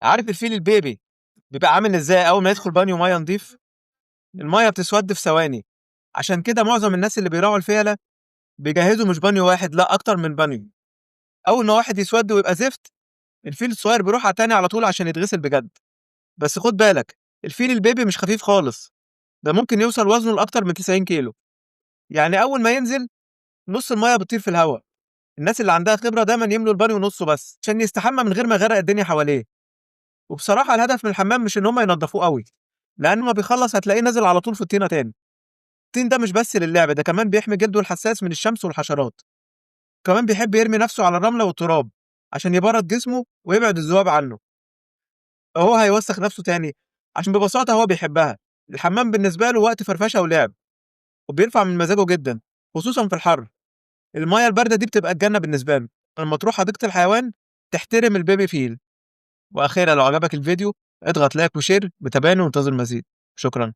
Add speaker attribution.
Speaker 1: عارف الفيل ال baby بيبقى عامل ازاي اول ما يدخل بانيو مية نضيف؟ المية بتسود في ثواني. عشان كده معظم الناس اللي بيراعوا الفيلة بيجهزوا مش بانيو واحد، لا، اكتر من بانيو. اول ما واحد يسود ويبقى زفت، الفيل الصغير بيروح على التاني على طول عشان يتغسل بجد. بس خد بالك، الفيل ال baby مش خفيف خالص، ده ممكن يوصل وزنه لاكتر من 90 كيلو. يعني اول ما ينزل نص المية بتطير في الهواء. الناس اللي عندها خبره دايما يملوا البانيو نصه بس عشان يستحمى من غير ما يغرق الدنيا حواليه. وبصراحة الهدف من الحمام مش ان هم ينضفوه قوي، لان ما بيخلص هتلاقيه نازل على طول في الطينه تاني. الطين ده مش بس للعب، ده كمان بيحمي جلده الحساس من الشمس والحشرات. كمان بيحب يرمي نفسه على الرملة والتراب عشان يبرد جسمه ويبعد الذباب عنه. هو هيوسخ نفسه تاني عشان ببساطة هو بيحبها. الحمام بالنسبة له وقت فرفشه ولعب، وبيرفع من مزاجه جدا، خصوصا في الحر. المية البارده دي بتبقى الجنة بالنسبة له. لما تروح حديقة الحيوان تحترم ال baby فيل. واخيرا، لو عجبك الفيديو اضغط like و share وتابعني وانتظر المزيد. شكرا.